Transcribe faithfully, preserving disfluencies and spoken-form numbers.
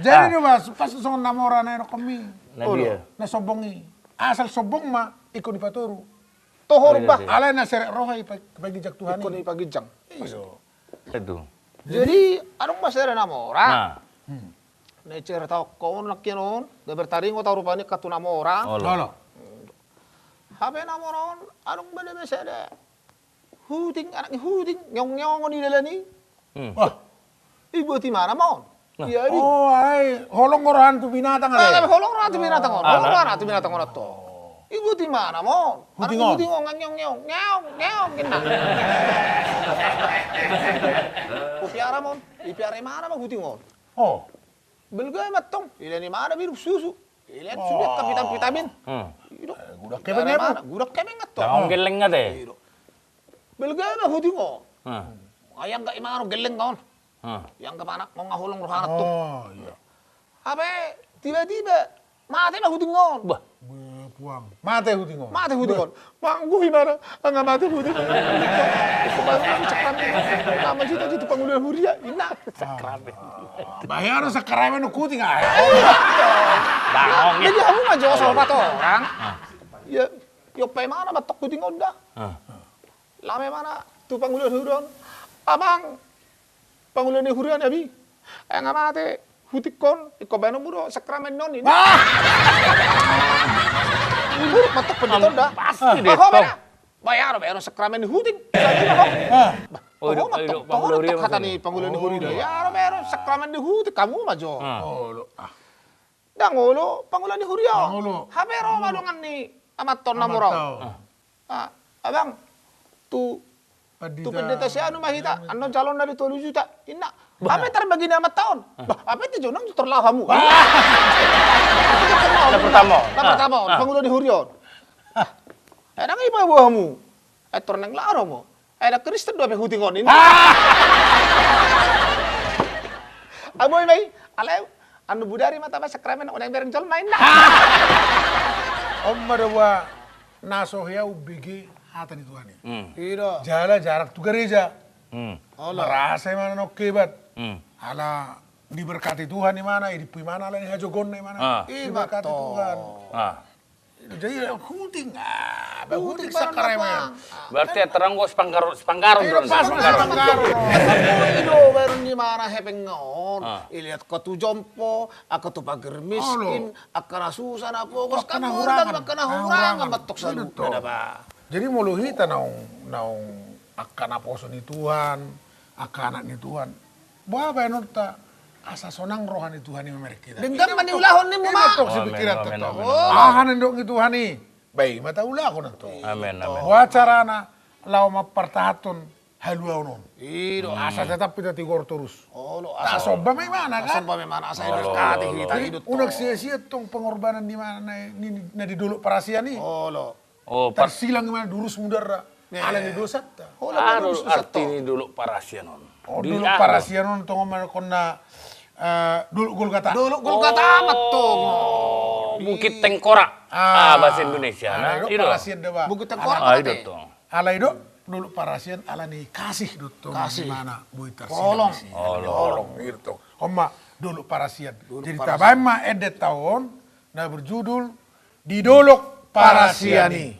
Jadi do bah, pas songon na mora na erokhonmi. Na dia? Na sombong i. Asal sombong ma ingkon dipatoru. Tohor bah. Alai na serep roha i, paginjang Tuhan i. Ingkon dipaginjang. Iyo. Jadi adong bah sada na mora. Na iceritahonon nangkin on, gabe taringot au rupani angka tu na mora. Olo. Hape na mora on adong bah sada huting, anak ni huting, ngeong-ngeong on di dalan i. Wah. Dibuat imana ma on. Ia di. Oh, ai holong rohana tu binatang ate. Holong rohana tu binatang on. Holong rohana tu binatang on antong. Dibuat imana ma on. Huting on. Huting on ngeong-ngeong, ngeong-ngeong ninna. Hupiara ma on. Dipiara imana ma huting on. Oh. Balga ma antong, dilean imana minum susu. Dilean sude angka vitamin-vitamin. Godang hepeng antong. Balga ma huting on. Ai angka imana gelleng on. Ai angka imana, nunga holong rohana antong. Hape tiba-tiba mate ma huting on. Bah. Mate huting on. Mate huting on. Mangguh imana, nunga mate huting on. Nunga mansita-sita pangula ni huria, ninna. Sakramen. Bah, ia do sakramen huting ai. Jadi hamu ma jo so patorang. Ia, diompa imana ma antong huting on da. Lama imana tu pangula ni huria on. Amang, pangula ni huria nami, nunga mate hutingkon, ingkon baenonmu do sakramen on, ninna. Buruk ma antong pandita on da. Pasti do. Bah, ia do baenon sakramen ni huting. Bah, toho ma antong, toho ma antong hata ni pangula ni huria. Ia do baenon sakramen ni huting, hamu ma jo. Ndang olo pangula ni huria on. Hape ro ma dongan ni amanta on na mora on. Abang, tu, tu pandita si anu ma hita, annon calonna do tolu juta, ninna. Hape tarbagi ni amanta on. Bah, hape tu jonang tor laho hamu. Na pertama on, pangula ni huria on. Ndang i paboa hamu. Tor naeng laho hamu. Ai na Kristen do hape huting on, ninna. Aboi ma i, alai annon bodari ma taba sakramen on, naeng bereng jolma, ninna. On ma do bah na so hea umbege hata ni Tuhan i. Jala jarang tu gareja. Marasa imana na hebat. Ala diberkati Tuhan imana, idimpu imana ala ni hajogonna imana. Diberkati Tuhan. Jadi huting, huting sakramen. Berarti terang gua sepanggar, sepanggar. Pas sepanggar. Ido baru ni mana hepeng on. Iliat ko tu jompo, angka tu pager miskin, angka na susah na pogos, angka na hurangan, ma antong saluhutna da bah. Jadi molo hita naung, naung angka naposo ni Tuhan, angka anak ni Tuhan, boha baenonta asa sonang roha ni Tuhan i mamereng hita? Denggan ma niulahon nimmu ma. Aha na nidok ni Tuhan i, ba i ma taulahon antong. Boha carana laho mampartahankon haluaon on? Asa tetap hita tigor torus. Asa somba ma imana kan. Unang sia-sia tong pengorbanan ni mana na di Dolok Parasian i. Tarsilang imana durus mudarna ala ni dosanta. Arti ni Dolok Parasian on. Dolok Parasian on tong ma dohonon na, Dolok Golgata. Dolok Golgata ma tong. Bukit Tengkorak bahasa Indonesia. Alai do Dolok Parasian, ala ni kasih do tong imana boi tarsilang. Holong. On ma Dolok Parasian. Jadi tabaen ma endenta on na berjudul Di Dolok Parasian i.